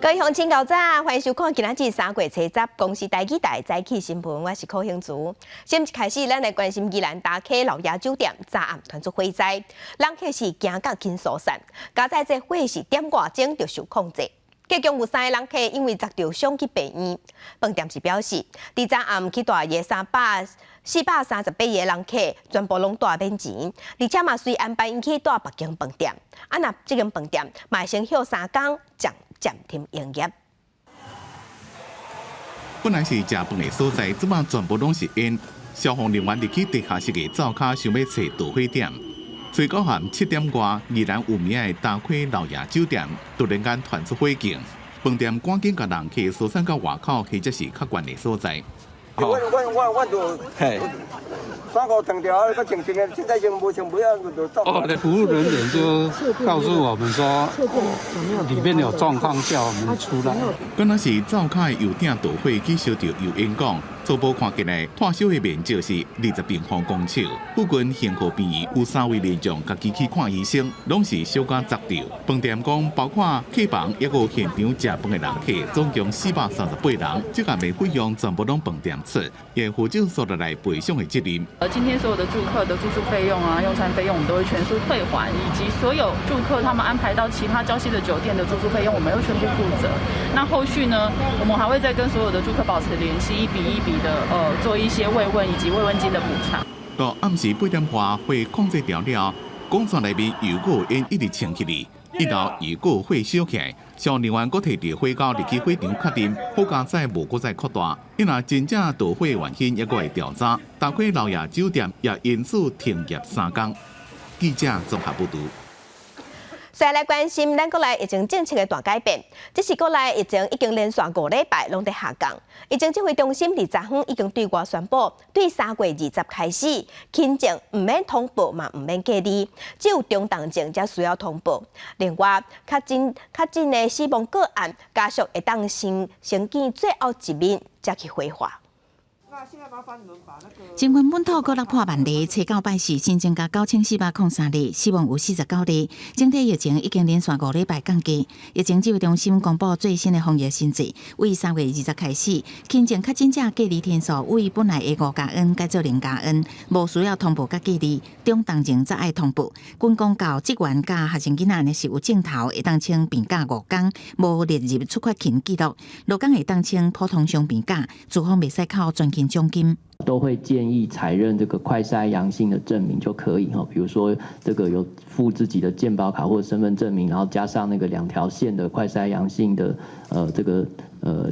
各位鄉親𠢕早，歡迎收看今仔日3月30公視台語台早起新聞，我是柯興竹。先一開始，咱來關心宜蘭大溪老爺酒店昨暗傳出火災，人客是驚甲緊疏散，佳哉這火勢點外鐘就受控制。共有三个人客因為砸著傷去病院。飯店是表示，佇昨暗去蹛的438個人客，全部攏蹛免錢，而且嘛隨安排𪜶去蹛別間飯店。啊，若這間飯店嘛會先歇3工，暫停營業。本來是食飯的所在，這擺全部攏是煙。消防人員入去地下室的灶跤，想欲揣導火點。初九暗7點外，宜蘭有名的大溪老爺酒店突然間傳出火警，飯店趕緊共人客疏散到外口，或者是較懸的所在。我我我我就三個斷掉，個清清的，現在已經無穿襪啊，就走。哦，服務人員就告訴我們說，裡面有狀況，叫我們出來。敢若是灶跤的油鼎著火，去燒著油煙管，初步看起來，炭燒的面積是20平方公尺。附近興和病院有三位民眾家己去看醫生，攏是小可砸著。飯店講，包括客房抑閣現場食飯的人客，總共438人，這個費用全部攏飯店出，會負責煞落來賠償的責任。今天所有的住客的住宿費用啊、用餐費用，我們都會全數退還，以及所有住客他們安排到其他礁溪的酒店的住宿費用，我們會全部負責。那後續呢，我們還會再跟所有的住客保持聯繫，一筆一筆的做一些慰問以及慰問金的補償。到暗時8點外火控制著了，工廠內面油閣煙一直衝起來，一樓又閣火燒起來，消防人員閣提著火鉤入去火場確認，好佳哉無閣再擴大。伊若真正著火原因，猶閣會調查。大溪老爺酒店也因此停業3工。記者綜合報導。再來關心咱國內疫情政策的大改變，這是國內疫情已經連續5禮拜攏佇下降。疫情指揮中心佇昨昏已經對外宣布，對3月20開始，輕症毋免通報嘛，毋免隔離，只有中重症才需要通報。另外，確診的死亡個案，家屬會當先見最後一面，才去火化。新冠本土閣六破萬例，初九拜四新增加9403例，死亡有49例。整體疫情已經連續5禮拜降低。疫情指揮中心公布最新的防疫新制，為3月20開始，輕症確診者隔離天數為本來的5加N改做0加N，無需要通報佮隔離，中重症才愛通報。軍公教職員佮學生囡仔若是有症頭，會當請病假5工，無列入出缺勤記錄；6工會當請普通傷病假，資方袂使扣全勤獎金。都會建議採認這個快篩陽性的證明就可以哈，比如說這個有附自己的健保卡或者身份證明，然後加上那個兩條線的快篩陽性的這個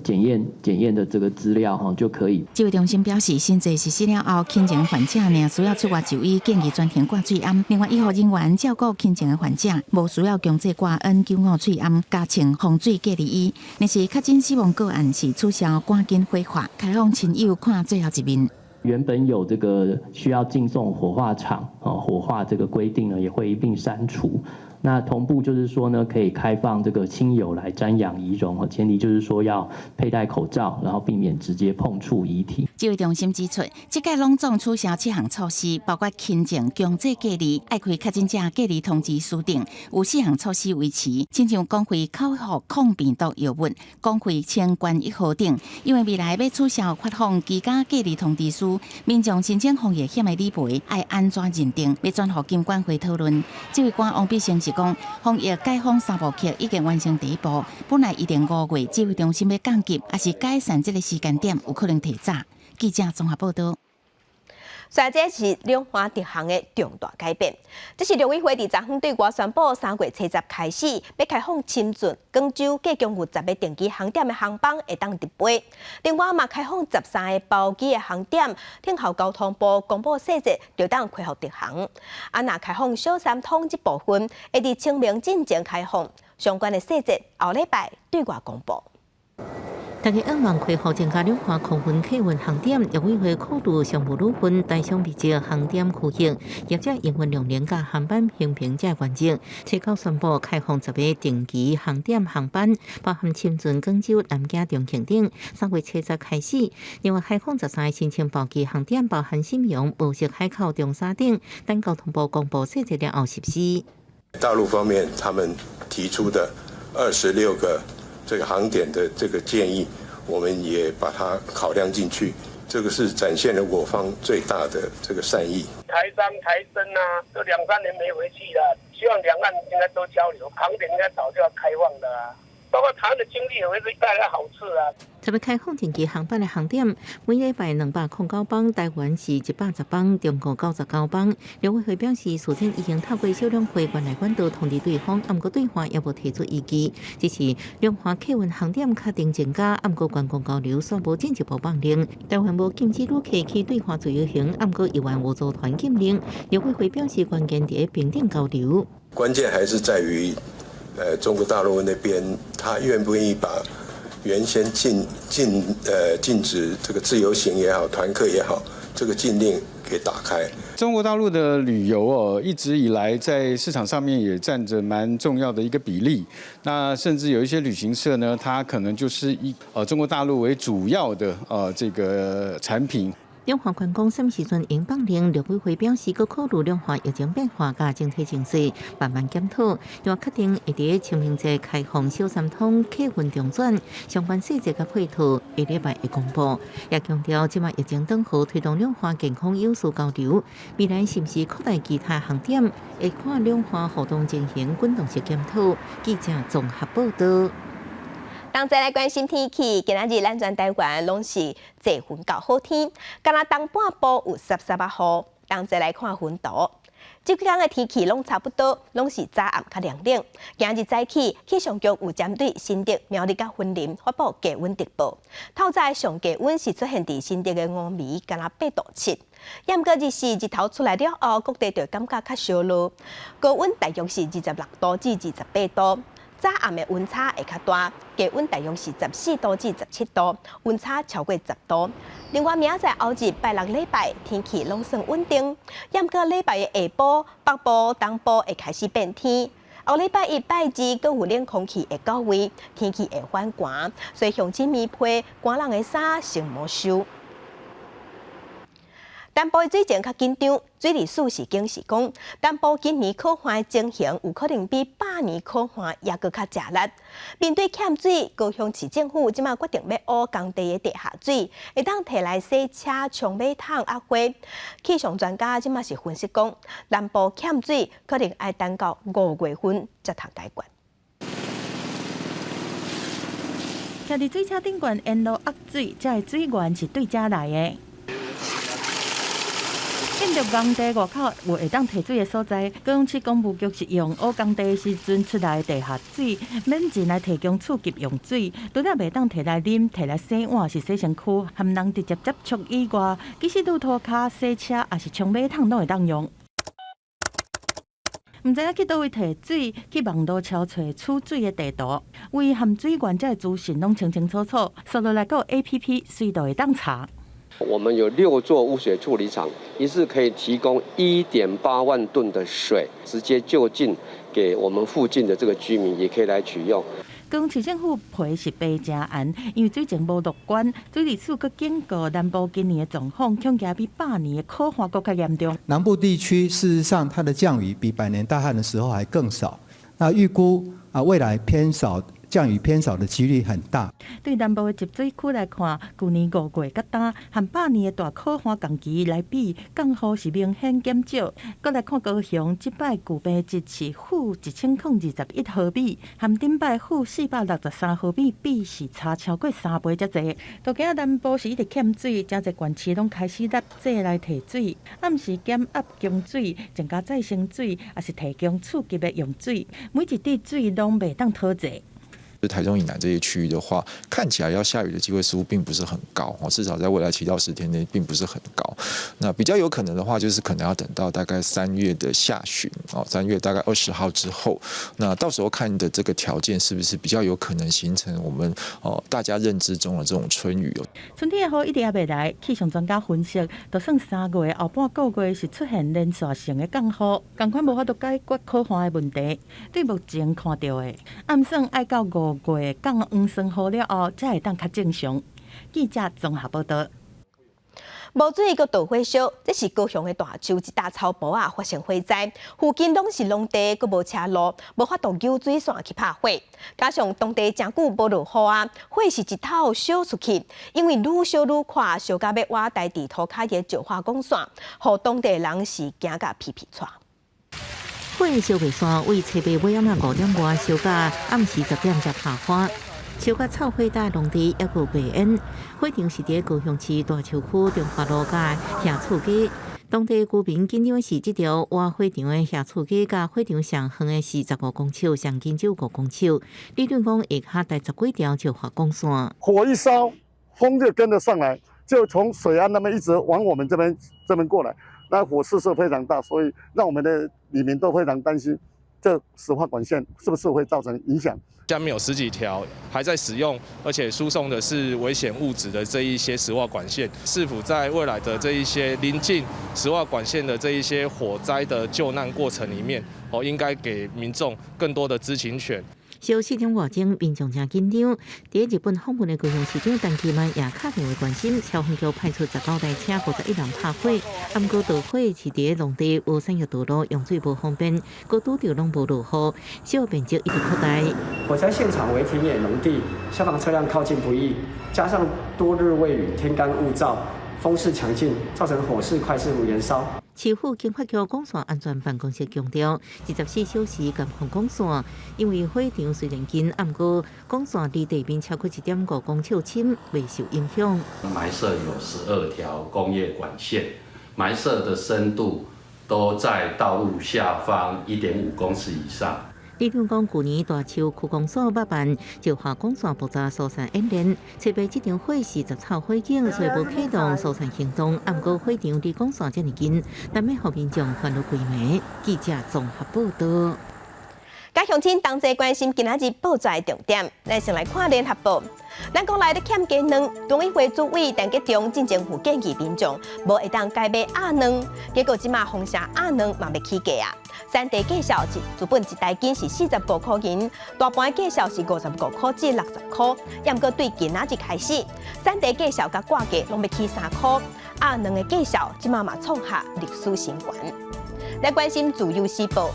檢驗的這個資料哈就可以。指揮中心表示，新制實施了後，輕症患者呢需要出外就醫，建議專程掛喙罨。另外，醫護人員照顧輕症的患者，無需要強制掛 N95喙罨，加穿防水隔離衣。若是確診死亡個案是取消趕緊火化，開放親友看最後一面。原本有這個需要進送火化場啊火化這個規定呢，也會一併刪除。那同步就是說呢，可以開放這個親友來瞻仰遺容，前提就是說要佩戴口罩，然後避免直接碰觸遺體。指揮中心指出，這屆攏總取消七項措施，包括輕症強制隔離、愛開確診者隔離通知書等，有四項措施維持，親像公費口服抗病毒藥物、公費清冠一號等。因為未來欲取消發放居家隔離通知書，民眾申請防疫險的理賠愛按怎認定，欲轉予金管會討論。指揮官王必勝是講，防疫解封三步曲已經完成第一步，本來預定5月指揮中心欲降級，抑是改善這个時間點，有可能提早。記者綜合報導。所以這是兩岸直航的重大改變。這是陸委會佇昨昏對外宣布，3月30開始，欲開放深圳、廣州共有10个定期航點的航班會當直飛。另外嘛，開放13个包機的航點，等候交通部公布細節，就當恢復直航。啊，若開放小三通這部分，會佇清明進前開放，相關的細節後禮拜對外公布。大家向望恢復增加兩岸空運客運航點，陸委會考慮商務旅運、台商密集航點區域，業者營運量能佮航班平衡這原則，初九宣布開放10個定期航點航班，包含深圳、廣州、南京、重慶等。3月30開始，另外開放13個申請包機航點，包含瀋陽、模式海口、中沙等，等交通部公布細節了後實施。大陸方面，他們提出的26個。這個航點的這個建議，我們也把它考量進去。這個是展現了我方最大的這個善意。台商台生啊，都兩三年沒回去了，希望兩岸應該多交流，航點應該早就要開放的啊，包括台灣的經濟也會帶來好處啊。特別開放定期航班的航點，每禮拜209班，台灣是110班，中國99班。陸委會表示，事前已經透過小兩會原來管道通知對方，毋過對方猶無提出異議。只是兩岸客運航點確定增加，毋過觀光交流煞無進一步放令。台灣無禁止旅客去對岸自由行，毋過猶原有組團禁令。陸委會表示，關鍵佇平等交流。關鍵還是在於，中國大陸那邊，他願不願意把原先禁止這個自由行也好，團客也好，這個禁令給打開。中國大陸的旅遊哦，一直以來在市場上面也佔着蠻重要的一個比例。那甚至有一些旅行社呢，它可能就是以中國大陸為主要的這個產品。兩岸觀光啥物時陣會放令，陸委會表示，閣考慮兩岸疫情變化佮整體情勢，慢慢檢討。另外確定會佇清明節開放小三通客運中轉，相關細節佮配套下禮拜會公布。也強調，這擺疫情當好推動兩岸健康有序交流，未來是毋是擴大其他航點，會看兩岸互動情形滾動式檢討。記者綜合報道。同齊來關心天氣，今仔日咱全台灣攏是濟雲到好天，敢若東半部有濕濕仔雨。同齊來看雲圖，這幾工的天氣攏差不多，攏是早暗較涼冷。今日早起氣象局有針對新竹、苗栗佮雲林發布低溫特報。透早上低溫是出現佇新竹的烏眉，敢若8度7。毋過日時日頭出來了後，各地就感覺較燒熱。高溫大約是26度至28度。早暗的溫差會較大，低溫大約是14度至17度，溫差超過10度。另外，明仔載後日拜六禮拜天氣攏算穩定，毋過禮拜的下晡北部、東部會開始變天。後禮拜一、拜二閣有冷空氣會到位，天氣會反寒，所以鄉親棉被、寒人的衫先莫收。南部水情較緊張，水利署是警示講，南部今年洘旱的情形有可能比百年洘旱猶閣較食力。面對欠水，高雄市政府這馬決定欲挖工地的地下水，會當提來洗車、沖馬桶、壓花。氣象專家這馬是分析講，南部欠水可能愛等到5月份才通解決。徛佇水車頂懸沿路壓水，這个水源是對遮來的。建築工地外口有會當提水的所在，高雄市工務局是用挖工地的時陣出來的地下水，免錢來提供次級用水，除了袂當提來啉、提來洗碗是洗身軀，含人直接接觸以外，其實路塗跤、洗車抑是沖馬桶攏會當用。毋知影去佗位提水，去網路搜揣取水的地圖，位和水源這个資訊攏清清楚楚，輸入來閣有 APP，隨就會當查。我們有6座污水處理廠，一次可以提供1.8萬噸的水，直接就近給我們附近的這個居民，也可以來取用。高雄市政府皮是扒誠絚，因為水情無樂觀，水利署閣警告南部今年的狀況恐驚比百年的洘旱閣較嚴重。南部地區事實上它的降雨比百年大旱的時候還更少，那預估啊未來偏少。降雨偏少的幾率很大。對南部的集水區來看，舊年5月佮今和百年的大洘旱同期來比，降雨是明顯減少。閣來看高雄，這擺舊病值是-1021毫米，和頂擺-463毫米比是差超過3倍遮濟。都驚南部是一直欠水，誠濟縣市攏開始立制來提水，毋是減壓供水，增加再生水，抑是提供次級的用水，每一滴水攏袂當討債。就台中以南這些區域的話，看起來要下雨的機會似乎並不是很高哦，至少在未來7到10天內並不是很高。那比較有可能的話，就是可能要等到大概3月的下旬哦，3月大概20號之後，那到時候看的這個條件是不是比較有可能形成我們哦大家認知中的這種春雨哦。春天的雨一直猶未來，氣象專家分析，就算3月後半個月是出現連續性的降雨，仝款無法度解決洘旱的問題。對目前看著的，按算愛到5月降黃霜雨了後，才會當較正常。記者綜合報道。無水閣著火燒，這是高雄的大樹一大草埔仔發生火災，附近攏是農地，閣無車路，無法度救水線去拍火。加上當地誠久無落雨啊，火是一透燒出去，因為愈燒愈快，燒甲欲倚台佇塗跤的石化管線，予當地人是驚甲皮皮剉。火燒袂散，為初八尾暗仔五點外燒到暗時十點才拍花。燒甲臭火焦農地，猶閣有白煙。火場是佇高雄市大樹區中華路佮霞厝街。當地居民緊張的是，這條倚火場的霞厝街佮火場上遠的是15公尺，上近只有5公尺。理論講下跤帶十幾條石化管線。火一燒，風就跟著上來，就從水岸那邊一直往我們這邊過來。那火勢是非常大，所以讓我們的里民都非常擔心，這石化管線是不是會造成影響？下面有十幾條還在使用，而且輸送的是危險物質的這一些石化管線，是否在未來的這一些臨近石化管線的這一些火災的救難過程裡面，哦，應該給民眾更多的知情權。燒四點外鐘，民眾誠緊張。佇日本訪問的高雄市長陳其邁也敲電話關心，消防局派出19台車，51人拍火。毋過著火是佇農地，無產業道路，用水無方便，閣拄著攏無落雨，燒面積一直擴大。火災現場為田野農地，消防車輛靠近不易，加上多日未雨，天乾物燥，風勢強勁，造成火勢快速延燒。市府警發局管線安全辦公室強調，24小時監控管線，因為火場雖然近，毋過管線離地面超過1.5公尺深，未受影響。埋設有12條工業管線，埋設的深度都在道路下方1.5公尺以上。李長講，舊年大樹區公所捌辦石化管線爆炸疏散演練，初八這場火是雜草火警，所以無啟動疏散行動。毋過火場離管線遮爾近，難免予民眾煩惱規暝。記者綜合報道。佮鄉親同齊關心今仔日報紙的重點，咱先來看聯合報。咱國內咧欠雞卵，中醫會主委陳吉仲進前有建議民眾，無會當改買鴨卵，結果這馬豐城鴨卵嘛欲起價啊！產地價數基本一大斤是45塊銀，大盤價數是55塊至60塊。毋過對今仔日開始，產地價數佮掛價攏欲起3塊，鴨卵的價數這馬嘛創下歷史新高。來關心自由時報。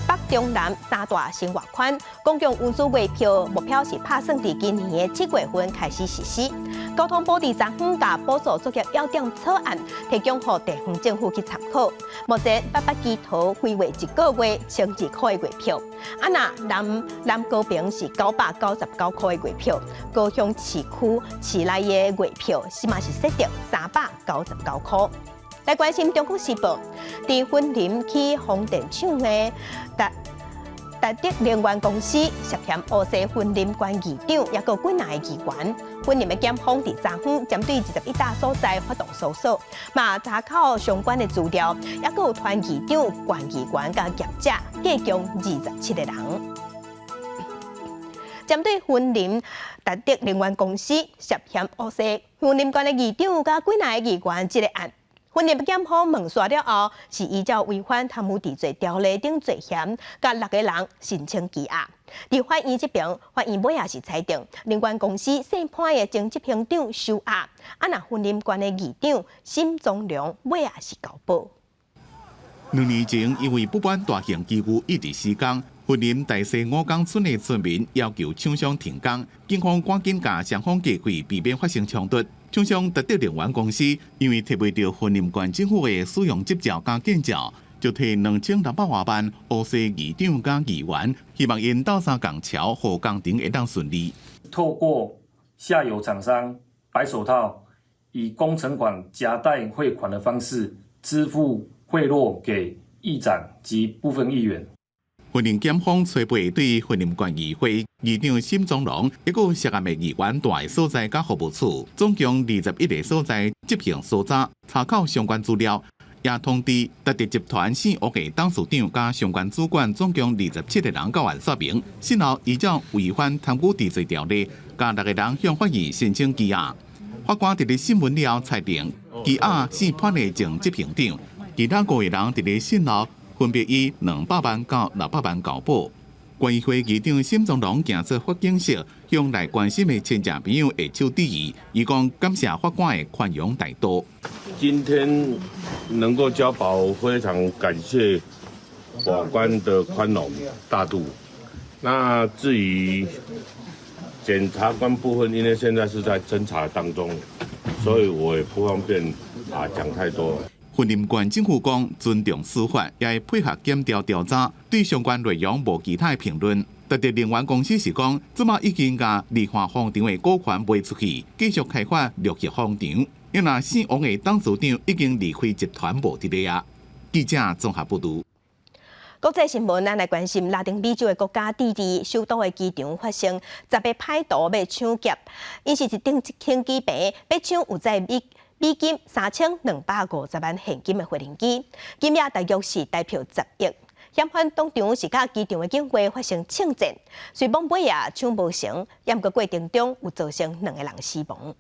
北中南三大生活圈公共運輸月票目標是拍算佇今年的7月份開始實施。交通部佇昨昏共補助作業要點草案提供予地方政府去參考。目前八八基桃規劃一個月1200塊的月票，啊若南南高屏是999塊的月票，高雄市區市內的月票是嘛是設定399塊。來關心中國時報，佇雲林起風電廠的達達德能源公司涉嫌烏勢雲林縣議長，抑閣幾若個議員。雲林的檢方佇昨昏針對21搭所在發動搜索，嘛查考相關的資料，抑閣有團議長、縣議員佮業者，計共27個人。針對雲林達德能源公司涉嫌烏勢雲林縣的議長佮幾若個議員這個案。雲林檢方問煞了後，是依照違反貪污治罪條例等罪嫌，共六個人申請羈押。佇法院這邊，法院尾仔是裁定，能源公司姓潘的前執行長收押，啊若雲林縣的議長沈宗良尾仔是交保。 2年前，因為不滿大型機具一直施工，雲林大勢五港村的村民要求廠商停工，警方趕緊共雙方隔開，避免發生衝突。廠商達德能源公司因為提袂著雲林縣政府的使用執照佮建照，就提2600外萬烏勢議長佮議員，希望𪜶鬥相共喬，予工程會當順利。透過下游廠商白手套，以工程款夾帶匯款的方式支付賄賂給議長及部分議員。雲林檢方初八對雲林縣議會議長沈宗龍一個涉案的議員蹛的所在佮服務處，總共21個所在執行搜查，查考相關資料，也通知達德集團姓吳的董事長佮相關主管，總共27個人到案說明。審後依照違反貪污治罪條例，共六個人向法院申請羈押。法官佇咧審問了後裁定，羈押姓潘的前執行長，其他五個人佇咧審後分別以200萬到600萬交保。縣議會議長沈宗龍行出法警室，向來關心的親戚朋友握手致意。伊講感謝法官的寬容大度。今天能夠交保，非常感謝法官的寬容大度。那至於檢察官部分，因為現在是在偵查當中，所以我也不方便啊講太多。雲林縣政府講尊重司法，也會配合檢調調查，對相關內容無其他的評論。特德能源公司是講，這馬已經共利華風場的股權賣出去，繼續開發綠葉風場。因為姓王的董事長已經離開集團無佇咧啊。記者綜合報導。國際新聞，咱來關心拉丁美洲的國家智利首都的機場發生十个歹徒欲搶劫，𪜶是一頂停機坪欲搶有載美金3250萬現金的飛行機，金額大約是台幣10億。嫌犯當場是佮機場的警衛發生槍戰，雖罔尾仔搶無成，毋過過程中有造成兩个人死亡。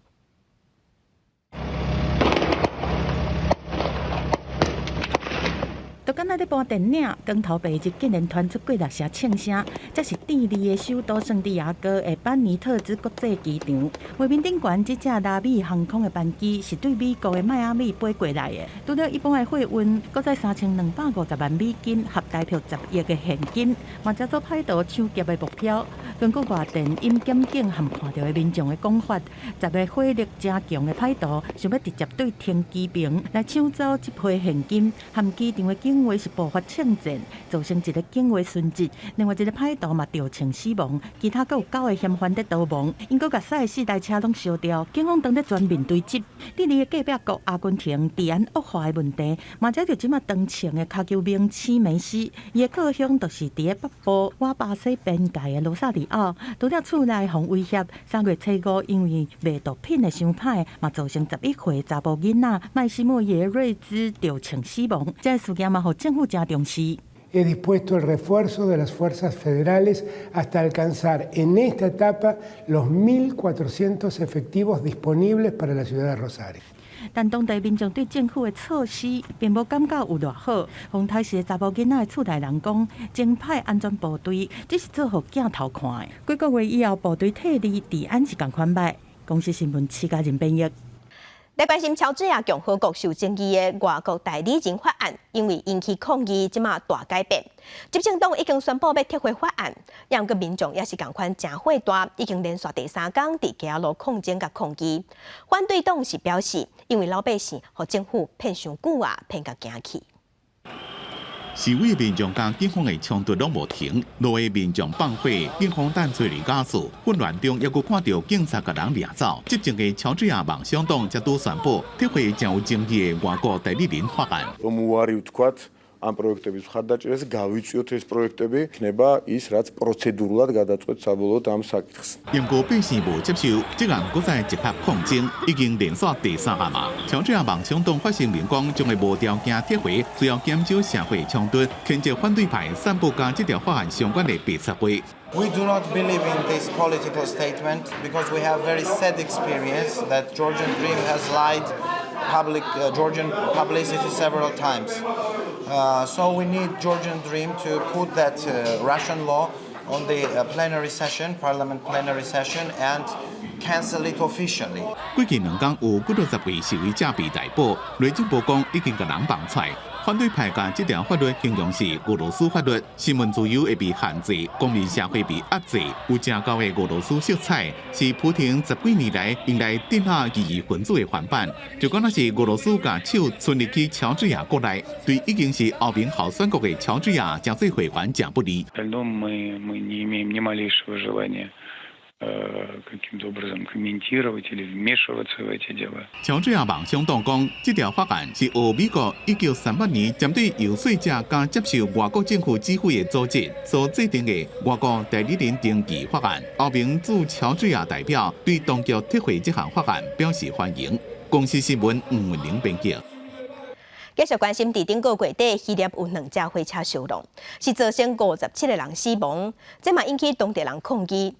就敢若咧播電影，光頭白日竟然傳出幾若聲槍聲，這是智利的首都聖地亞哥的班尼特茲國際機場。畫面頂懸這隻拉美航空的班機是對美國的邁阿密飛過來的，除了一般的貨運，閣載3250萬美金合台幣10億的現金，嘛成做歹徒搶劫的目標。根據外電引檢警和看著的民眾的講法，十个火力誠強的歹徒想欲直接對停機坪來搶走這批現金，和機場的警衛是爆發槍戰，造成一个警衛殉職，另外一个歹徒嘛著槍死亡，其他閣有九个嫌犯佇逃亡。𪜶閣共駛的四台車攏燒掉，警方當咧全面追緝。智利的隔壁國阿根廷治安惡化的問題，嘛惹著這馬當槍的跤球明星梅西，伊的故鄉就是佇咧北部倚巴西邊界的羅薩里奧。除了厝內予威脅，3月初5因為賣毒品的傷歹，嘛造成11歲查埔囡仔麥西莫耶瑞茲著槍死亡。這个事件嘛，予政府誠重視。 He dispuesto el refuerzo de las fuerzas federales hasta alcanzar en esta etapa los 1.400 efectivos disponibles para la ciudad de Rosario。但當地民眾對政府的措施並無感覺有偌好。予刣死的查埔囡仔的厝內人講，增派安全部隊只是做予鏡頭看的。幾個月以後，部隊撤離，治安是仝款䆀。公視新聞徐家仁編譯。來關心喬治亞共和國受爭議的外國代理人法案，因為引起抗議，這馬大改變。執政黨已經宣布欲撤回法案，毋過民眾也是仝款誠火大，已經連續第三工佇街仔路抗爭佮抗議。反對黨是表示，因為老百姓予政府騙傷久啊，騙甲驚去。示威民眾佮警方的衝突攏無停，路的民眾放火，警方彈催淚瓦斯，混亂中猶閣看著警察共人掠走。執政的喬治亞夢想黨才拄宣布撤回誠有爭議的外國代理人法案。 რომ უარი ვთქვათ ამ პროექტების მხარდაჭერას, გავიწვიოთ ეს პროექტები, იქნება ის, რაც პროცედურულად გადაწყვეტ საბოლოოდ ამ საკითხს. 毋過百姓無接受，這案閣再一拍抗爭，已經連續第三暗啊！喬治亞夢想黨發聲明講，將會無條件撤回，需要減少社會衝突，譴責反對派散布佮這條法案相關的白賊話。 We do not believe in this political statement because we have very sad experience that Georgian Dream has lied public Georgian publicity several times. So we need Georgian Dream to put that Russian law on the plenary session, parliament plenary session, and cancel it officially. 過去兩工有幾若十位示威者被逮捕，內政部講已經共人放出來。反對派共這條法律形容是俄羅斯法律，新聞自由會被限制，公民社會被壓制，有誠厚的俄羅斯色彩，是普廷十幾年來用來鎮壓異議分子的範本。就敢若是俄羅斯共手伸入去喬治亞國內，對已經是歐盟候選國的喬治亞，成做會員誠不利。 каким-то образом комментировать или вмешиваться в эти дела。喬治亞夢想黨講，這條法案是學美國1938年針對遊說者佮接受外國政府指揮的組織所制定的外國代理人登記法案。歐盟駐喬治亞代表對當局撤回這項法案表示歡迎。公視新聞吳文玲編輯。繼續關心，佇頂個月底，希臘有兩架火車燒瑯，是造成57個人死亡，這嘛引起當地人抗議，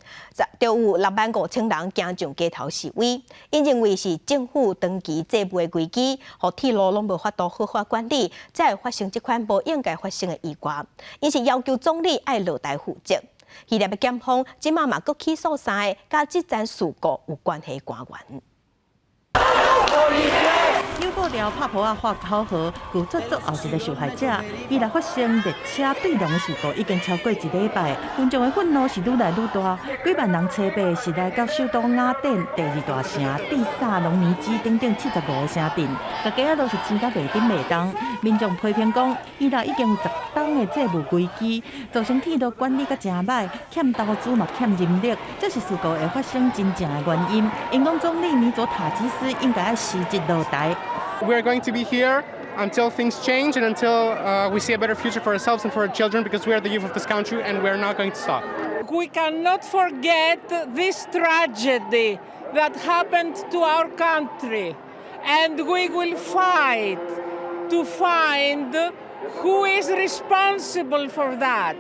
就有6萬5千人行上街頭示威，𪜶認為是政府長期債務的危機，予鐵路攏無法度好好管理，才會發生這款無應該發生的意外。𪜶是要求總理愛落台負責。希臘的檢方這馬嘛閣起訴三个佮這樁事故有關係官員。紐布條拍噗仔喊口號，拒絕做後一个受害者。伊來發生列車對撞的事故已經超過一禮拜，群眾的憤怒是愈來愈大。幾萬人初八是來到首都雅典第二大城蒂薩隆尼基等等75个城鎮，共街仔路是擠甲袂頂袂動。民眾批評講，希臘已經有10冬的債務危機，造成鐵路管理甲誠䆀，欠投資嘛欠人力，這是事故會發生真正的原因。𪜶講總理米佐塔基斯應該愛辭職落台。 We are going to be here until things change and until we see a better future for ourselves and for our children, because we are the youth of this country and we are not going to stop. We cannot forget this tragedy that happened to our country, and we will fight to find who is responsible for that.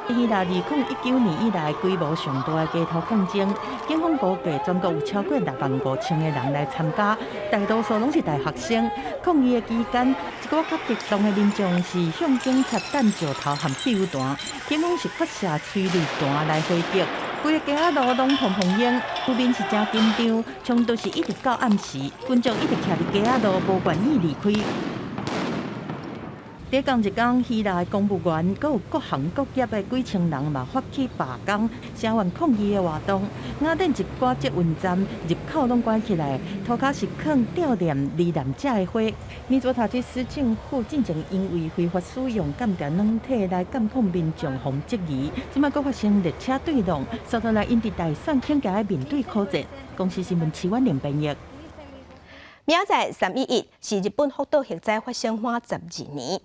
希臘2019年以來規模上大的街頭抗爭，警方估計全國有超過6萬5千個人來參加，大多數攏是大學生。抗議的期間，一寡較激動的民眾是向警察擲石頭和汽油彈，警方是發射催淚彈來回擊。規个街仔路攏蓬蓬煙，路面是誠緊張，衝突是一直到暗時，群眾一直徛佇街仔路，無願意離開。佇仝一工，希臘的公務員，閣有各行各業的幾千人嘛發起罷工，聲援抗議的活動。雅典一寡捷運站入口攏關起來，塗跤是囥悼念罹難者的花。米佐塔基斯政府進前因為非法使用鑑諜軟體來監控民眾，予質疑，這擺閣發生列車對撞，煞落來𪜶佇大選更加愛面對考戰。公視新聞徐婉玲編譯。明仔載3.11是日本福島核災發生滿12年。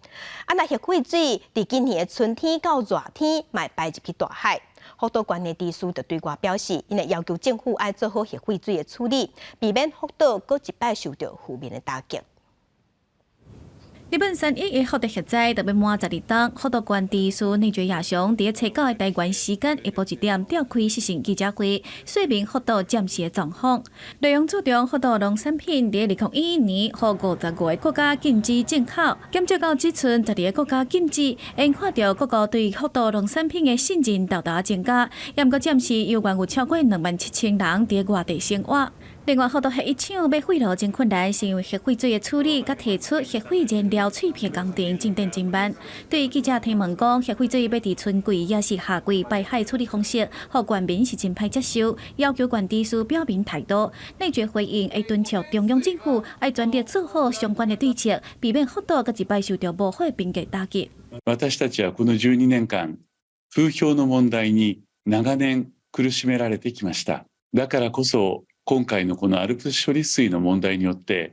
啊，若核廢水佇今年的春天到熱天，嘛會排入去大海。福島縣的知事就對外表示，𪜶會要求政府愛做好核廢水的處理，避免福島閣一擺受著負面的打擊。日本3.11福島核災就欲滿12冬，福島縣知事內堀也雄佇初九的台灣時間下晡1點召開視訊記者會，說明福島暫時的狀況。內容注重福島農產品佇2011年予55個國家禁止進口，減少到只賰12個國家禁止，眼看著各國對福島農產品的信任沓沓增加，也毋過暫時猶原有超過2萬7千人佇外地生活。另外，福島核一廠欲廢爐真困難，是因為核廢水的處理，佮提出核廢燃料碎片工程進展真慢。對於記者提問講，核廢水欲佇春季抑是夏季排海處理方式，予縣民是真歹接受，要求縣知事表明態度。內堀回應會敦促中央政府愛全力做好相關的對策，避免福島閣一擺受著無好的兵役打擊。私たちはこの12年間、風評の問題に長年苦しめられてきました。だからこそ今回のこのアルプス処理水の問題によって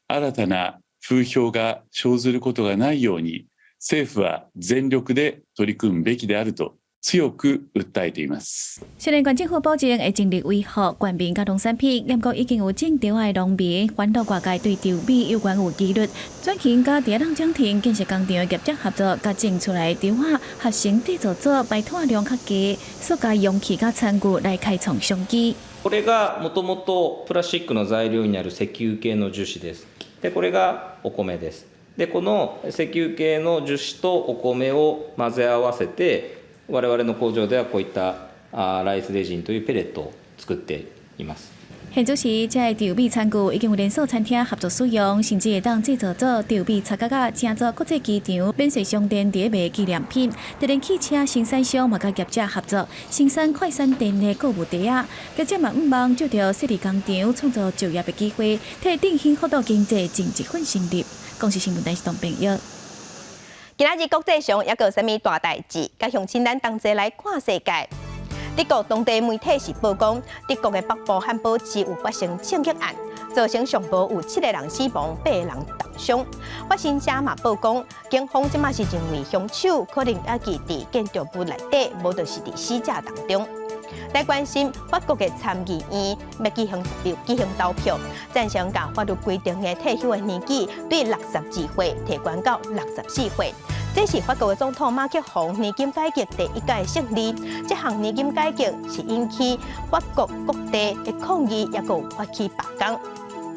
新たな風評が生ずることがないように政府は全力で取り組むべきであると強く訴えています。雖然縣政府保證會盡力維護縣民佮農產品，毋過已經有種稻的農民反對外界對稻米有關有疑慮，轉型佮佇浪江亭建設工廠的業者合作，共種出來的稻仔合成製造做排碳量較低塑膠容器佮餐具來開創商機。これがもともとプラスチックの材料になる石油系の樹脂です。で、これがお米です。で、この石油系の樹脂とお米を混ぜ合わせて、我々の工場ではこういったライスレジンというペレットを作っています。現主時，這个稻米餐具已經有連鎖餐廳合作使用，甚至會當製造做稻米擦角仔，成做國際機場免稅商店佇咧賣紀念品。電動汽車生產商嘛佮業者合作，生產快閃電的購物袋仔。業者嘛向望藉著設立工廠，創造就業的機會，替振興福島經濟盡一份心力。公視新聞電視董朋友。今仔日國際上猶閣有啥物大代誌？佮鄉親咱同齊來看世界。德國當地媒體是報講，德國的北部漢堡市有發生槍擊案，造成上無有七個人死亡，八個人重傷。法新社嘛報講，警方這馬是認為兇手可能猶佇佇建築物內底，無就是佇死者當中。來關心法國的參議院欲舉行投票，贊成共法律規定的退休的年紀對62歲提懸到64歲。這是法國的總統馬克宏年金改革第一屆勝利。這項年金改革是引起法國各地的抗議，猶閣發起罷工。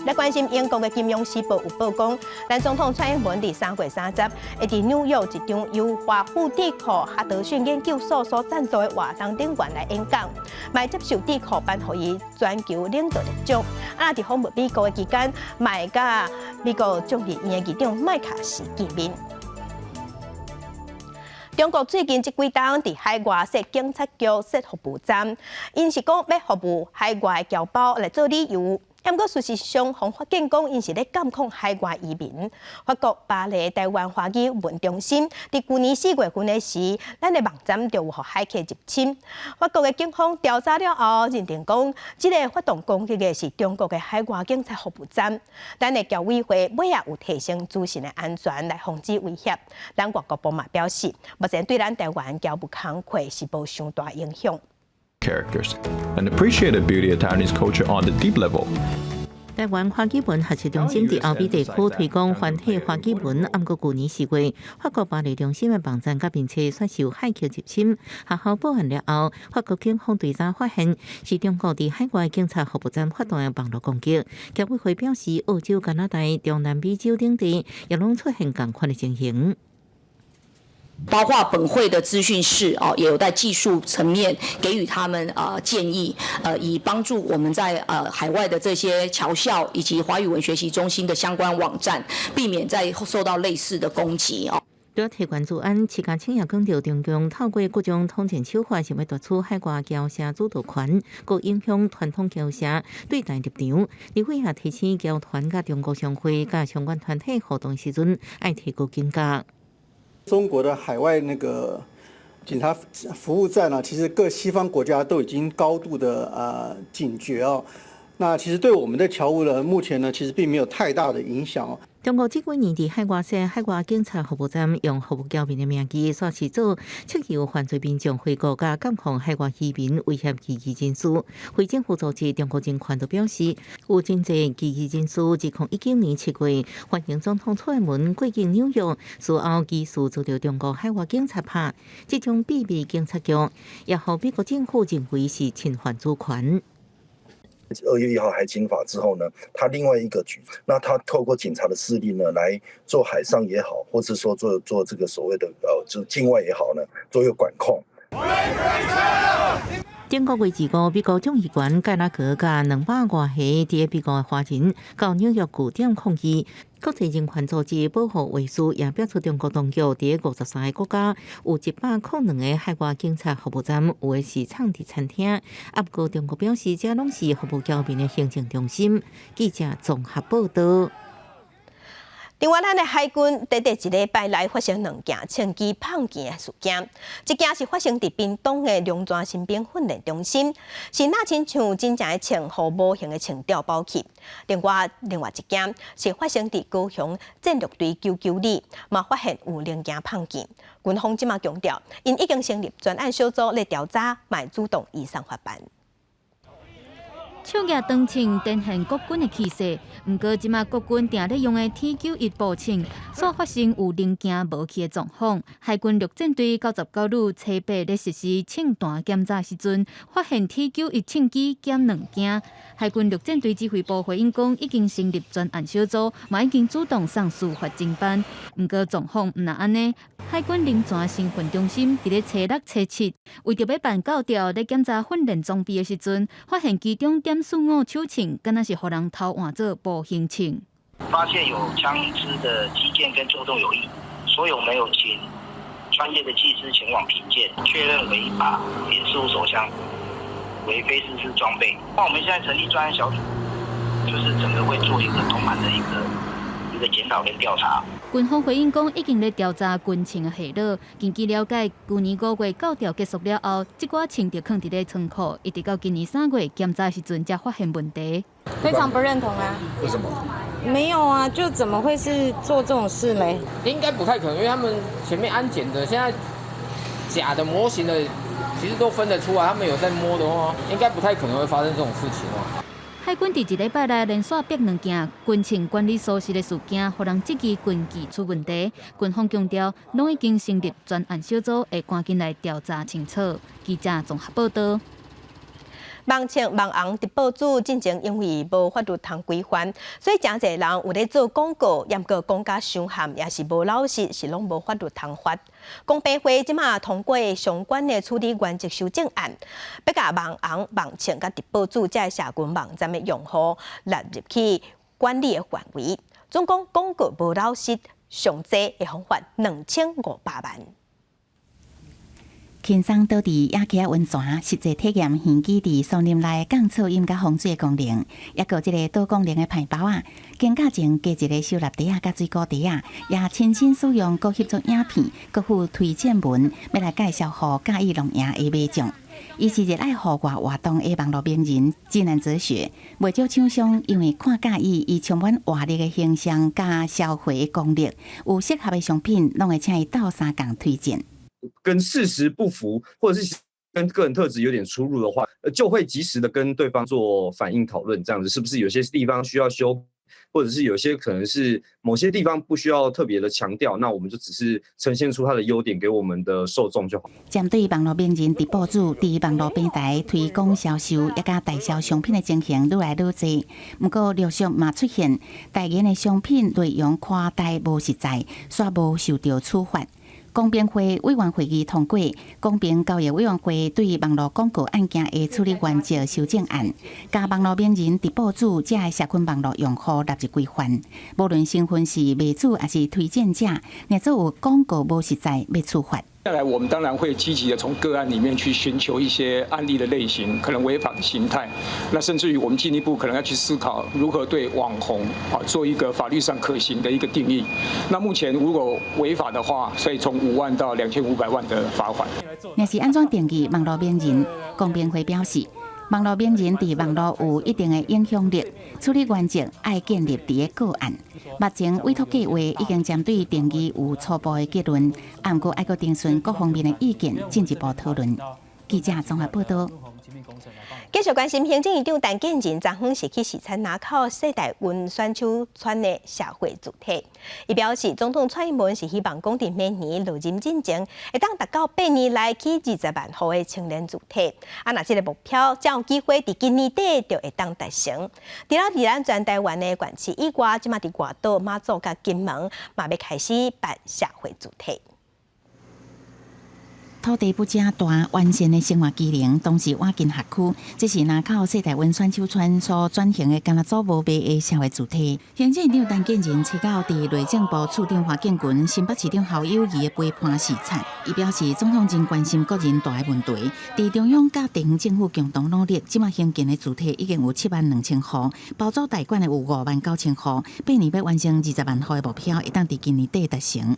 來關心英國的《金融時報》有報講，咱總統蔡英文佇3月30會佇紐約一場由華府智庫哈德遜研究所所贊助的活動頂懸來演講，嘛接受智庫頒予伊全球領導力獎。啊，佇訪問美國的期間，嘛會佮美國眾議院的議長麥卡錫見面。中國最近這幾冬佇海外設警察局設服務站，𪜶是講欲服務海外僑胞來做旅遊。毋過事實上，予發現講𪜶是咧監控海外移民。法國巴黎台灣華語文中心佇舊年4月份的時，咱的網站就有予駭客入侵。法國的警方調查了後，認定講這个發動攻擊的是中國的海外警察服務站。咱的僑委會尾仔有提升資訊的安全來防止威脅。咱外交部嘛表示，目前對咱台灣僑務工課是無傷大影響。 Characters and appreciate the beauty of Taiwanese culture on the deep level. 台灣華語文學習中心佇歐美地區推廣繁體華語文，毋過舊年4月，法國巴黎中心的網站佮面冊煞受駭客入侵，學校報案了後，法國警方追查發現是中國佇海外警察服務站發動的網路攻擊。僑委會表示，澳洲、加拿大、中南美洲等地也攏出現仝款的情形。包括本會的資訊室哦，也有在技術層面給予他們建議，以幫助我們在海外的這些僑校以及華語文學習中心的相關網站，避免再受到類似的攻擊哦。除提懸資安，徐家清也強調，中共透過各種統戰手法，想欲奪取海外僑社主導權，閣影響傳統僑社對台立場。立委也提醒僑團佮中國商會佮相關團體活動時陣，愛提高警覺。中國的海外那個警察服務站呢，其實各西方國家都已經高度的警覺哦。那其實對我們的僑務呢，目前呢，其實並沒有太大的影響哦。中國這幾年佇海外設海外警察服務站，用服務僑民的名義，煞是做撤僑犯罪民眾回國佮監控海外移民威脅異議人士。非政府組織中國人權就表示，有真濟異議人士自2019年7月，歡迎總統蔡英文過境紐約，事後疑似遭著中國海外警察拍，這種秘密警察局也予美國政府認為是侵犯主權。 2月1號海警法之後呢，他另外一個舉，那他透過警察的勢力呢，來做海上也好，或者說做這個所謂的就境外也好呢，做一個管控。頂個月25，美國眾議員蓋拉格佮200外個佇美國的華人到紐約據點抗議。國際人權組織保護衛士也表示，中國當局佇53個國家有102個海外警察服務站，有的是藏佇餐廳。啊，毋過中國表示，這攏是服務僑民的行政中心。記者綜合報道。另外，咱的海軍短短一禮拜內發生兩件槍支碰件的事件，一件是發生佇屏東的龍泉新兵訓練中心，是若親像真正的槍予模型的槍調包去。另外一件是發生佇高雄戰略隊992，嘛發現有零件碰件。軍方這馬強調，𪜶已經成立專案小組來調查，嘛會主動移送法辦。手舉長槍展現國軍的氣勢，毋過這馬國軍定咧用的 T91步槍，煞發生有零件無去的狀況。海軍陸戰隊99旅初八咧實施槍彈檢查時陣，發現 T91槍支減兩件。海軍陸戰隊指揮部回應講，已經成立專案小組，嘛已經主動送司法偵辦。毋過狀況毋若按呢，海軍龍泉新訓中心佇咧初六、初七，為著欲辦鉸吊咧檢查訓練裝備的時陣，發現其中.45手槍，敢若是予人偷換做模型槍。發現有槍支的機件跟作動有異，所以我們有請專業的技師前往評鑑，確認為一把.45手槍，為非制式裝備。那我們現在成立專案小組，就是整個會做一個通盤的一個檢討跟調查。軍方回應講，已經咧調查軍槍的下落。根據了解，舊年5月鉸吊結束了後，這寡槍就囥佇咧倉庫，一直到今年3月檢查時陣才發現問題。非常不認同啊！為什麼？沒有啊，就怎麼會是做這種事嘞？應該不太可能，因為他們前面安檢的，現在假的模型的，其實都分得出來。他們有在摸的話，應該不太可能會發生這種事情哦。海軍佇一禮拜內連續逼兩件軍槍管理疏失的事件，予人質疑軍紀出問題。軍方強調，攏已經成立專案小組，會趕緊來調查清楚。記者綜合報道。網銃、網紅、直播主進前因為無法律通規範，所以誠濟人有咧做廣告，猶閣講甲傷譀，也是無老實，是攏無法律通罰。公平會這馬通過相關的處理原則修正案，欲共網紅、網銃佮直播主這社群網站的用戶納入去管理的範圍。總共廣告無老實，上濟會予罰2500萬。輕鬆倒佇野溪仔溫泉，實際體驗漁具佇森林內降噪音佮防水的功能，抑閣這個多功能的排包仔，肩胛前加一个收納袋仔佮水果袋仔，也親身使用閣翕出影片，閣附推薦文，欲來介紹予佮意露營的民眾。伊是熱愛戶外活動的網路名人，智難哲學，袂少廠商因為看佮意伊充滿活力的形象佮消費的功力，有適合的商品，攏會請伊鬥相共推薦。跟事實不符，或者是跟個人特質有點出入的話，就會及時的跟對方做反應討論，這樣子是不是有些地方需要修，或者是有些可能是某些地方不需要特別的強調，那我們就只是呈現出它的優點給我們的受眾就好。針對網路名人直播主佇網路平台推廣銷售，抑佮代銷商品的情形愈來愈濟，毋過陸續嘛出現代言的商品內容誇大無實在，煞無受著處罰。公平會委員會議通過公平交易委員會對網路廣告案件的處理原則修正案，共網路名人直播主這社群網路用戶納入規範，無論身份是賣主抑是推薦者，若做有廣告無實在，欲處罰。再來，我們當然會積極的從個案裡面去尋求一些案例的類型，可能違法的形態。那甚至於我們進一步可能要去思考如何對網紅啊做一個法律上可行的一個定義。那目前如果違法的話，所以從5萬到2500萬的罰款。若是按怎定義網路名人，公平會表示，網路名人佇網路有一定的影響力，處理原則愛建立佇个個案。目前委託計劃已經針對定義有初步的結論，毋過愛閣徵詢各方面的意見，進一步討論。記者綜合報道。繼續關心行政院長陳建仁，昨昏是去視察林口世代溫選手村的社會住宅。伊表示，總統蔡英文是希望講佇明年落任進前，會當達到8年內起20萬戶的青年住宅。啊，若這个目標，才有機會佇今年底就會當達成。除了佇咱全台灣的縣市以外，這馬佇外島馬祖佮金門，嘛欲開始辦社會住宅。土地不正大，完善的生活機能，同時倚近學區，這是林口世代溫選手村所轉型的敢若做無賣的社會住宅。行政院長陳建仁初九佇內政部處長華建群、新北市長侯友宜的陪伴視察，伊表示總統真關心國人住的問題，佇中央佮地方政府共同努力，這馬興建的住宅已經有7萬2千戶，包租代管的有5萬9千戶，8年欲完成20萬戶的目標，會當佇今年底達成。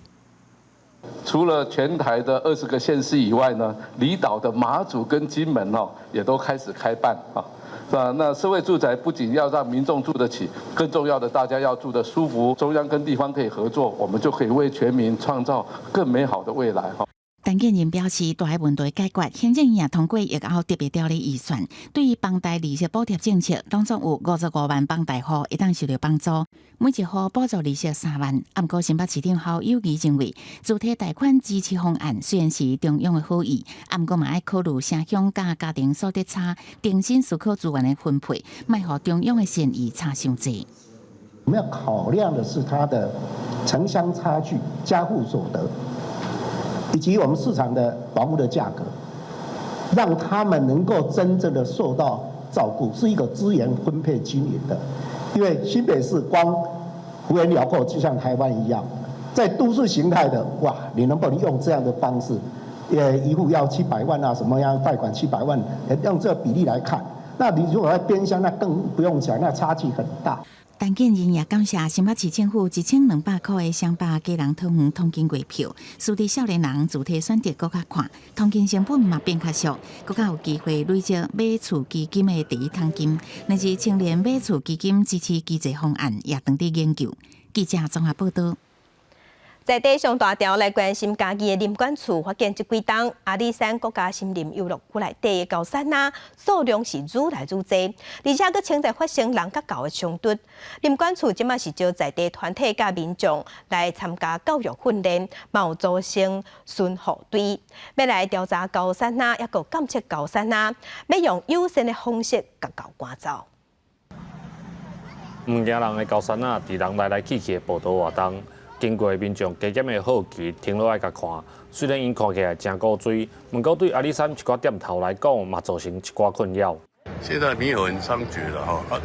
除了全台的20個縣市以外呢，離島的馬祖跟金門哦，也都開始開辦啊，是吧？那社會住宅不僅要讓民眾住得起，更重要的大家要住得舒服。中央跟地方可以合作，我們就可以為全民創造更美好的未來哈。陳建仁表示，住的問題解決，行政院通過疫後特別條例預算，對於房貸利息補貼政策，當中有55萬房貸戶會當受著幫助，每一戶補助利息3萬。毋過新北市長侯友宜認為，主體貸款支持方案雖然是中央的好意，毋過嘛愛考慮城鄉佮家庭所得差、重新思考資源的分配，莫予中央的善意差傷濟。我們要考量的是它的城鄉差距、家戶所得，以及我們市場的房屋的價格，讓他們能夠真正的受到照顧，是一個資源分配均勻的。因為新北市光幅員遼闊，就像台灣一樣，在都市形態的哇，你能不能用這樣的方式？一戶要700萬啊，什麼樣貸款700萬，用這個比例來看，那你如果在邊鄉，那更不用講，那差距很大。陳建仁也感謝新北市政府1200箍的雙北基隆桃園通勤月票，使得少年人住宅選擇閣較寬，通勤成本嘛變較俗，閣較有機會累積買厝基金的第一桶金。若是青年買厝基金支持機制方案也當佇研究。記者綜合報道。在地上大條來關心嘉義的林管處發現這幾冬阿里山國家森林遊樂區內底的高山仔數量是愈來愈濟，而且閣正在發生人佮猴的衝突。林管處這馬是招在地團體佮民眾來參加教育訓練，嘛有組成巡護隊，欲來調查高山仔，抑閣監測高山仔，欲用友善的方式共猴趕走。毋驚人的高山仔，佇人來來去去的步道活動。經過民眾加減的好奇，停落來共看。雖然𪜶看起來誠古錐，毋過對阿里山一寡店頭來講，嘛造成一寡困擾。現在獼猴很猖獗了哈，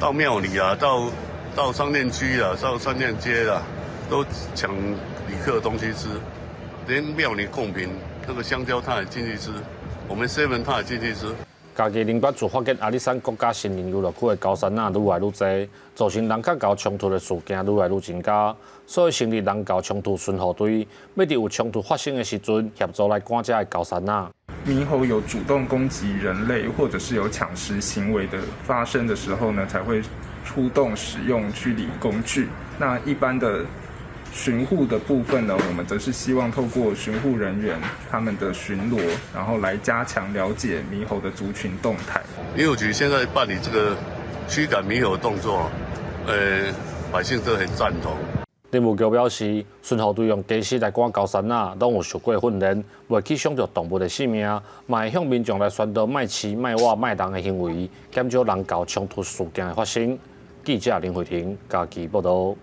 到廟裡啊，到商店區啊，到商店街啊，都搶旅客東西吃，連廟裡貢品那個香蕉，他也進去吃，我們 seven 他也進去吃。嘉義林管處發現阿里山國家森林遊樂區的高山仔愈來愈濟，造成人佮猴衝突的事件愈來愈增加，所以成立人猴衝突巡護隊，欲佇有衝突發生的時陣，協助來趕這的高山仔。獼猴有主動攻擊人類，或者是有搶食行為的發生的時候呢，才會出動使用驅離工具。那一般的巡護的部分呢，我們則是希望透過巡護人員他們的巡邏，然後來加強了解獼猴的族群動態。林務局現在辦理這個驅趕獼猴動作，百姓都很贊同。林務局表示，巡護隊用家私來趕高山仔，攏有受過訓練，袂去傷著動物的性命，嘛會向民眾來宣導莫飼、莫挖、莫人的行為，減少人猴衝突事件的發生。記者林慧婷嘉義報導。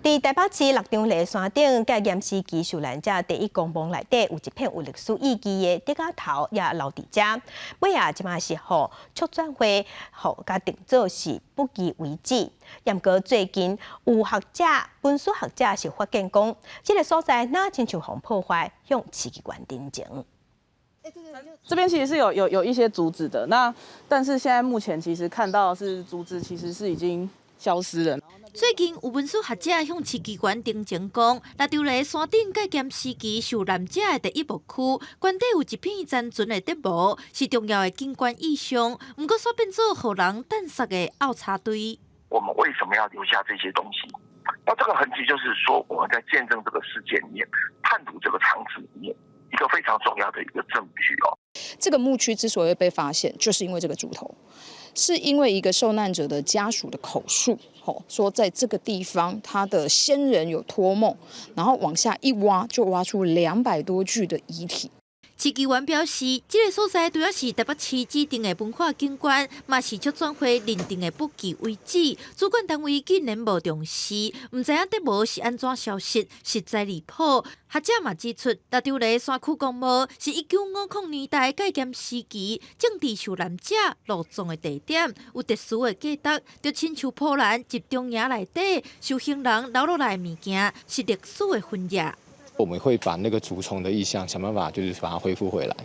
佇台北市六張犁山頂，佮驗屍旗受難者第一公墓內底有一片有歷史意義的竹仔頭也留佇遮。尾仔這馬是予促轉會予共定做是不義遺址。毋過最近有學者、文史學者是發現講，這个所在若親像予破壞，向市議員陳情。這邊其實是有一些竹子的，那但是現在目前其實看到是竹子其實是已經消失了。最近有文史學者向市機關陳情講，六張犁山頂蓋鹹時期受難者的第一墓區，懸底有一片殘存的竹模，是重要的景觀意象。毋過煞變做予人擲礐的漚柴堆。我們為什麼要留下這些東西？那這個痕跡就是說，我們在見證這個事件裡面，探討這個場址裡面一個非常重要的一個證據哦。這個墓區之所以會被發現，就是因為這個竹頭，是因為一個受難者的家屬的口述，吼，說在這個地方他的先人有托夢，然後往下一挖，就挖出200多具的遺體。市議員表示，這个所在除了是台北市指定的文化景觀，嘛是促轉會認定的不義遺址。主管單位竟然無重視，毋知影竹模是按怎消失，實在離譜。學者嘛指出，六張犁山區公墓是1950年代戒嚴時期政治受難者落葬的地點，有特殊的價值，就親像波蘭集中營內底受刑人留落來的物件，是歷史的痕跡。我們會把那個竹叢的意象想辦法，就是把它恢復回來。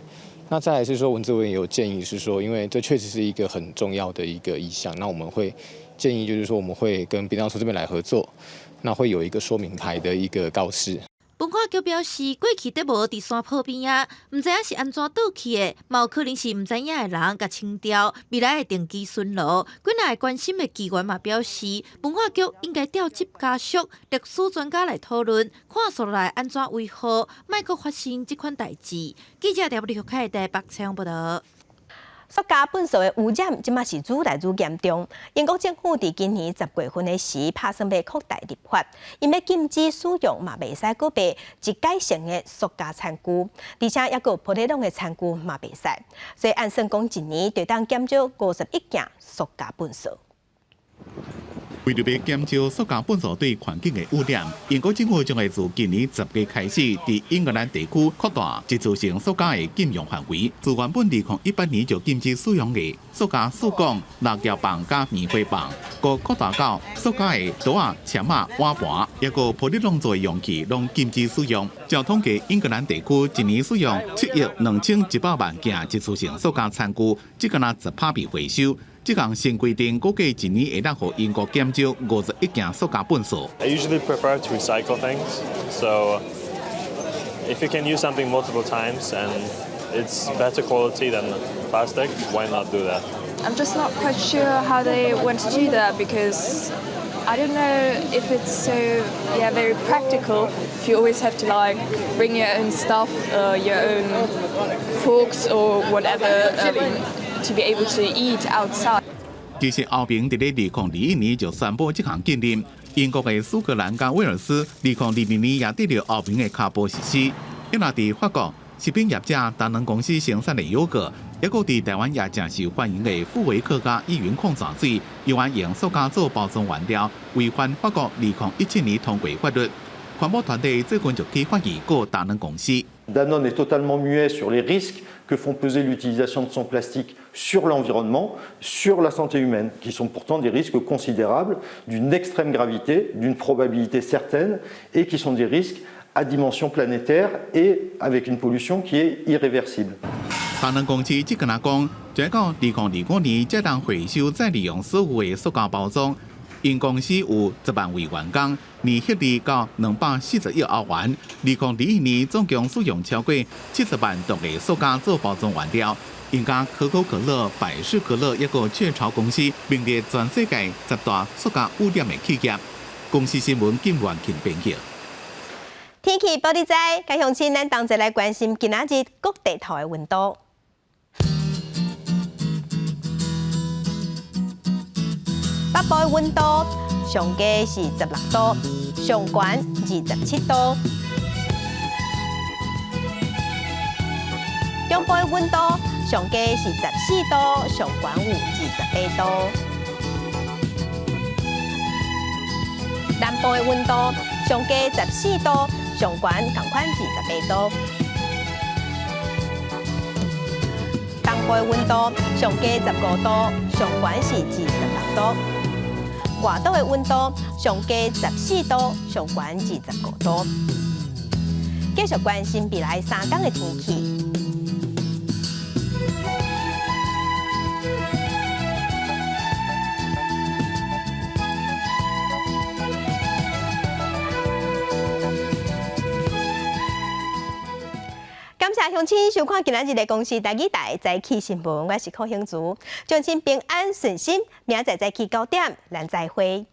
那再來是說，文資委員有建議是說，因為這確實是一個很重要的一個意象，那我們會建議就是說，我們會跟殯葬處這邊來合作，那會有一個說明牌的一個告示。文化局表示，過去竹模佇山坡邊仔，毋知影是按怎倒去的，嘛有可能是毋知影的人共清掉。未來會定期巡邏。幾若個關心的議員嘛表示，文化局應該調集家屬、歷史專家來討論，看紲落來按怎維護，莫閣發生這款代誌。記者廖立凱台北採訪報導。塑膠糞埽的污染，這馬是愈來愈嚴重。英國政府佇今年10月份的時，拍算欲擴大立法，𪜶欲禁止使用嘛袂使閣賣一改性的塑膠餐具，而且抑閣有玻璃籠的餐具嘛袂使。所以按算講，一年就當減少51件塑膠糞埽。為著欲減少塑膠糞埽對環境的污染，英國政府將會自今年10月開始，佇英格蘭地區擴大一次性塑膠的禁用範圍。自原本2018年就禁止使用的塑膠試管、垃圾棒佮棉花棒，閣擴大到塑膠的桌仔、籤仔、碗盤，抑閣玻璃籠做的容器，攏禁止使用。照統計，英格蘭地區一年使用7億2100萬件一次性塑膠餐具，只敢若10趴被回收。這項新規定估計一年會當予英國減少51件塑膠糞埽。 I usually prefer to recycle things, so if you can use something multiple times and it's better quality than plastic, why not do that? I'm just not quite sure how they want to do that because I don't know if it's so yeah very practical if you always have to like bring your own stuff, your own forks or whatever to be able to eat outside. 其實歐盟佇咧2021年就宣布這項禁令，英國的蘇格蘭佮威爾斯2022年也跟著歐盟的跤步實施。一若佇法國，食品業者達能公司生產的優格，抑閣佇臺灣也誠受歡迎的富維克佮依雲礦泉水，猶原用塑膠做包裝原料，違反法國2017年通過法律。環保團體最近就去法院告達能公司。 Danone est totalement muet sur les risques que font peser l'utilisation de son plastique sur l'environnement, sur la santé humaine, qui sont pourtant des risques considérables, d'une extrême gravité, d'une probabilité certaine, et qui sont des risques à dimension planétaire et avec une pollution qui est irréversible. 達能公司這個若講，直到2025年才當回收再利用所有的塑膠包裝。𪜶公司有10萬位員工，年獲利到240億歐元。2021年總共使用超過70萬噸的塑膠做包裝原料。𪜶佮可口可樂、百事可樂抑閣雀巢公司名列全世界10大塑膠污染的企業。公視新聞金元慶編譯。天氣報你知，共鄉親咱同齊來關心今仔日各地頭的溫度。北部的溫度上低是16度，上懸27度。中部的溫度上低是14度，上懸有28度。南部的溫度上低14度，上懸仝款28度。東部的溫度上低15度，上懸是26度。外島的溫度上低14度，上懸25度。繼續關心未來3天的天氣。感謝鄉親收看今仔日的公視台語台早起新聞，我是柯興竹，祝親平安順心，明仔載早起9點，咱再會。